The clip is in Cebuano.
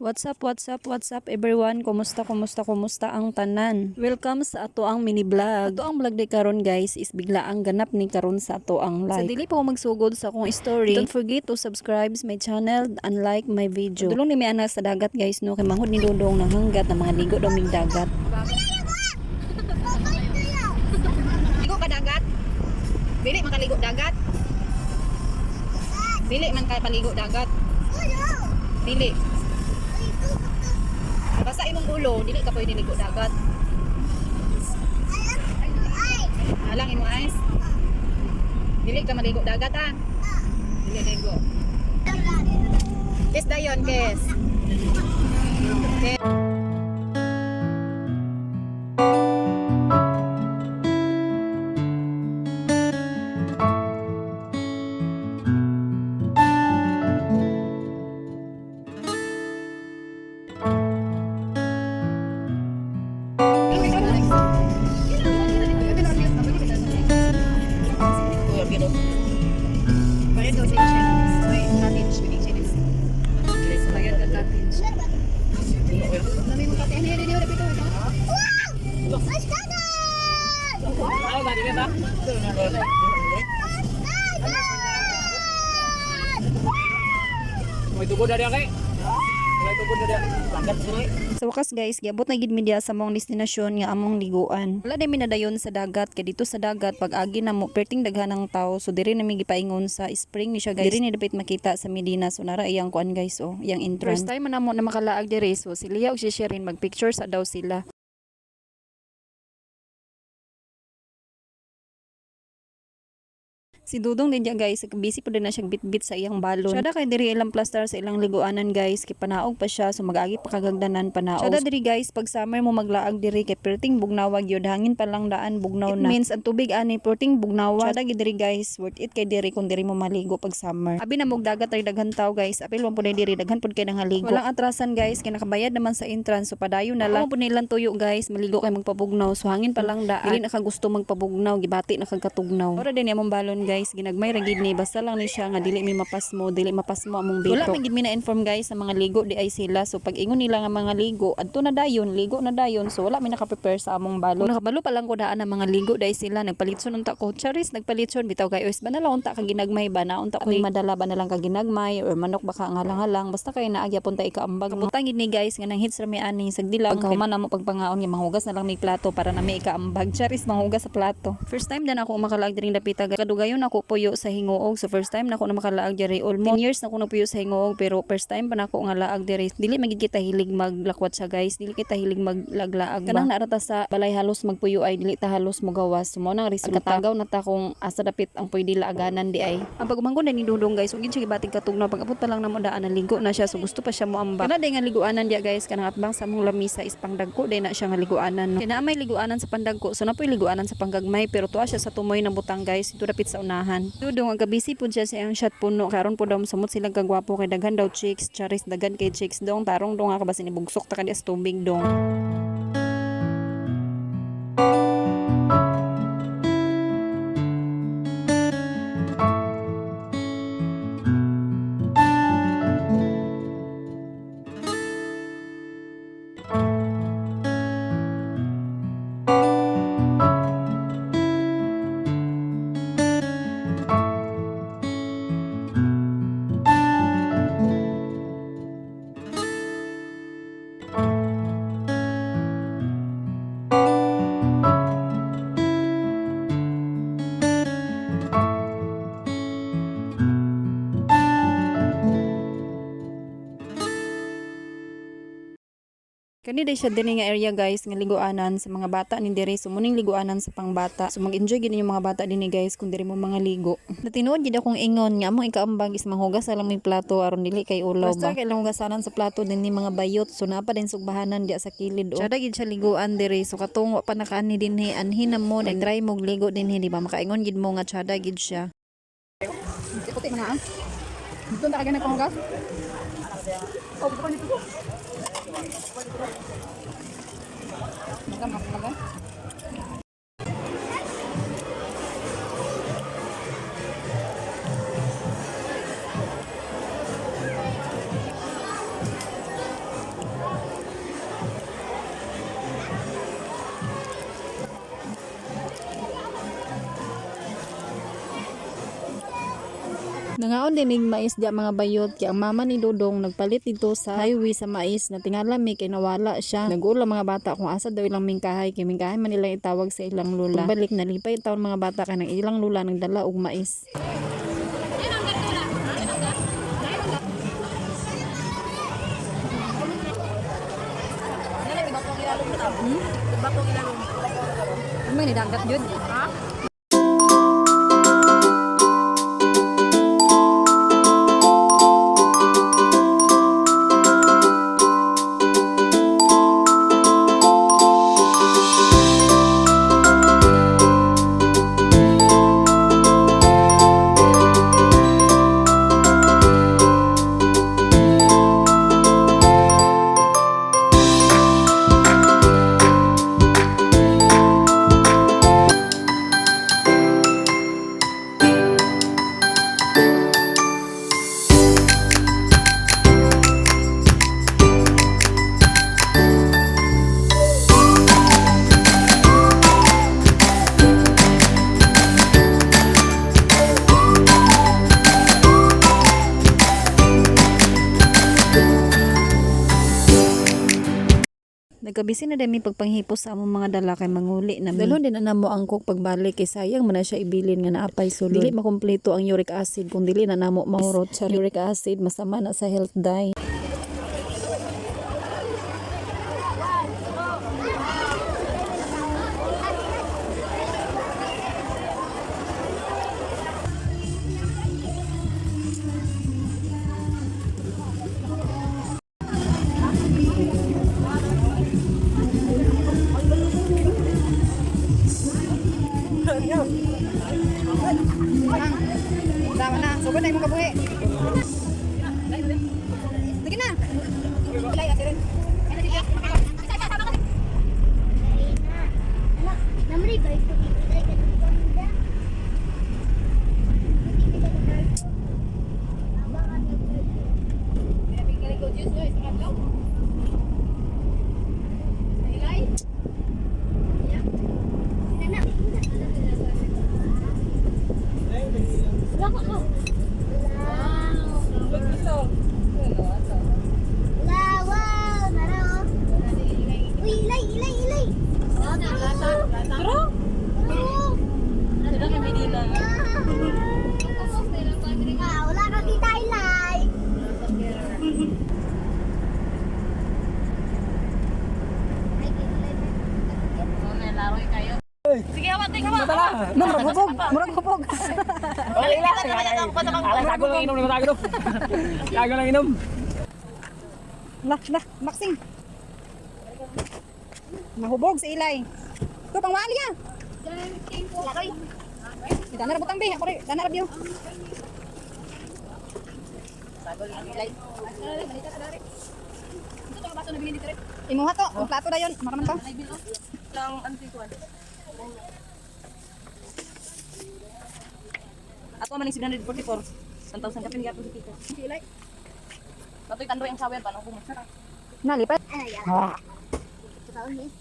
What's up, what's up, what's up, everyone? Kumusta, kumusta, kumusta ang tanan? Welcome sa ato ang mini vlog. Ato ang vlog di karon, guys, is bigla ang ganap ni karon sa ato ang life. Sa dili pa ko magsugod sa akong story, don't forget to subscribe my channel and like my video. Dulong ni mi ana sa dagat, guys, no, kay manghod ni Dudong nang hanggat na mga ligo daw mig dagat. Ligo ka dagat? Dili man kaligo dagat? Dili man ka paligo dagat? Dili. Basta imong ulo, dili ka pwede ligo dagat. Alang imong eyes. Dili ka maligo dagat, ha. Dili ligo. Kiss dayon, kiss. Kiss. Bayad daw sa Chinese. May cottage, may Chinese. Bayad ka cottage. Dami mo cottage. Hindi, hindi, hindi, ito. May tubod na diya kay. May tubod na diya. Langgat sila. Sa wakas, guys, giabot na gid mi diya sa among destinasyon nga among liguan. Wala din mi nadayon sa dagat kay dito sa dagat pag agi na mo perting daghan ng tao, so diri na mi gipaingon sa spring ni siya, guys. Diri ni dapit makita sa Medina, so nara iyang kuan, guys, oh, iyang entrance. First time man namo na makalaag diri, so si Lia ug si Sherin magpicture sa daw sila. Si Dudong din diya, guys, busy po din na siya bitbit sa iyang balon. Siya da kay diri ilang plaster sa ilang liguanan, guys, kay panaog pa siya, so mag-agi pa kagagdanan panaog. Siya da diri, guys, pag summer mo maglaag diri kay perting bugnawag yun, hangin pa lang daan bugnaw na. It means ang tubig ani perting bugnawag. Siya da gid diri, guys, worth it kay diri kung diri mo maligo pag summer. Abi na mog dagat ay daghan tao, guys, apil man pud ni diri daghan pud kay nangaligo. Walang atrasan, guys, kay nakabayad naman sa entrance, so padayon na lang. Amo pud nilang tuyo, guys, maligo kay magpabugnaw, so hangin pa lang daan. Dili na ka gusto magpabugnaw, gibati na kag katugnaw. Ora din among balon, guys, ginagmay ra gid ni basta lang ni siya nga dili mi mapasmo, dili mapasmo among bito. Wala man gid mi na inform, guys, sa mga ligo di ay sila. So pag ingon nila nga mga ligo, adto na dayon, ligo na dayon. So wala mi naka-prepare sa among balon. Kung nakabalo pa lang ko daan ang mga ligo di ay sila, nagpalitson unta ko. Charis, nagpalitson bitaw kay ois ba na lang unta ka ginagmay ba na unta ko madala ba na lang ka ginagmay or manok baka ngalang-halang basta kay naagya punta ikaambag. Kabutang gid ni, guys, nga nang hits ra mi ani sagdilaw. Pagkahuman namo pagpangaon nga manghugas na lang mi plato para na mi ikaambag. Charis, manghugas sa plato. First time din ako makalaag diring dapita. Kadugayon ako puyo sa Gingoog. So first time na ako na makalaag diri. Almost 10 years na ako napuyo sa Gingoog pero first time pa na ako nga laag diri. Dili magid kita hilig maglakwat siya, guys. Dili kita hilig maglaglaag ba. Kanang naarata sa balay halos magpuyo ay dili ta halos mogawas. So mao nang resulta. Katagaw na ta kung asa dapit ang pwede laaganan di ay. Ang pagumanggon na ni Dudong, guys, ug siya gibatig katugnaw pag abot pa lang namo daan ligo na siya, so gusto pa siya moambak. Kana day nga liguanan diya, guys, kanang atbang sa among lamisa is pangdagko day na siya nga liguanan. No? Kay naa may liguanan sa pandagko, so napoy liguanan sa panggagmay pero tuwa siya sa tumoy ng butang, guys, dito dapit sa unahan. Dudong ang kabisi pud siya sa iyang shot puno karon pud daw samot silang kagwapo kay daghan daw chicks, charis, daghan kay chicks dong tarong dong nga ka basin ibugsok ta ka di sa tubig dong. Kani day siya dinhi nga area, guys, nga liguanan sa mga bata ni diri. So muning liguanan sa pangbata. So mag-enjoy gid yung mga bata dinhi, guys, kung diri mo mga ligo. Natinuod gid akong ingon nga among ikaambag is manghugas na lang may plato aron dili kay ulaw ba. Basta kay lang hugasanan sa plato dinhi mga bayot. So naa pa din sugbahanan diya sa kilid oh. Siya gid siya liguan diri. So katong wa pa nakaani dinhi anhi na mo nag-try mo ligo dinhi, di ba? Makaingon gid mo nga tsada gid siya. Puti man na ah. Dito na ka ganang panghugas. Oh, bukan dito. Magam, magam. Nangaon din mig mais diya, mga bayot, kay ang mama ni Dodong nagpalit dito sa highway sa mais na tingala mi kay nawala siya. Nagula mga bata kung asa daw ilang mingkahay kay mingkahay man ilang itawag sa ilang lula. Pagbalik, nalipay taon mga bata kay nang ilang lula nagdala og mais. May nidagat yun. Ha? Nagkabisi na dami pagpanghipos sa among mga dala kay manguli na mi. Dalon din na mo ang cook pagbalik kay sayang man na siya ibilin nga naapay sulod. Dili makumpleto ang uric acid kung dili na namo mahurot sa uric acid, masama na sa health day. Tama na. Sugod na imong kabuhi. Sige na. Ilay, ate rin. Wow, wow, nara oh. Uy, ilay, ilay, ilay. Tara. Ah, wala kang kita, ilay. No, murag hubog. Murag hubog. Alang sago lang inom, lima tago. Sago lang inom. Lah, lah, boxing. Nahubog si Ilay. Ito, pang wali ah. Dana ra butang be, ako rin. Dana ra biyo. Imuha to, ang plato dayon, maraman to. Ato man ning 744. 1,000 kapin gyapon sa tita. Si Ilay. Patoy tandoy ang sawer pa no kung Nalipat. Ano yan? Ito ni.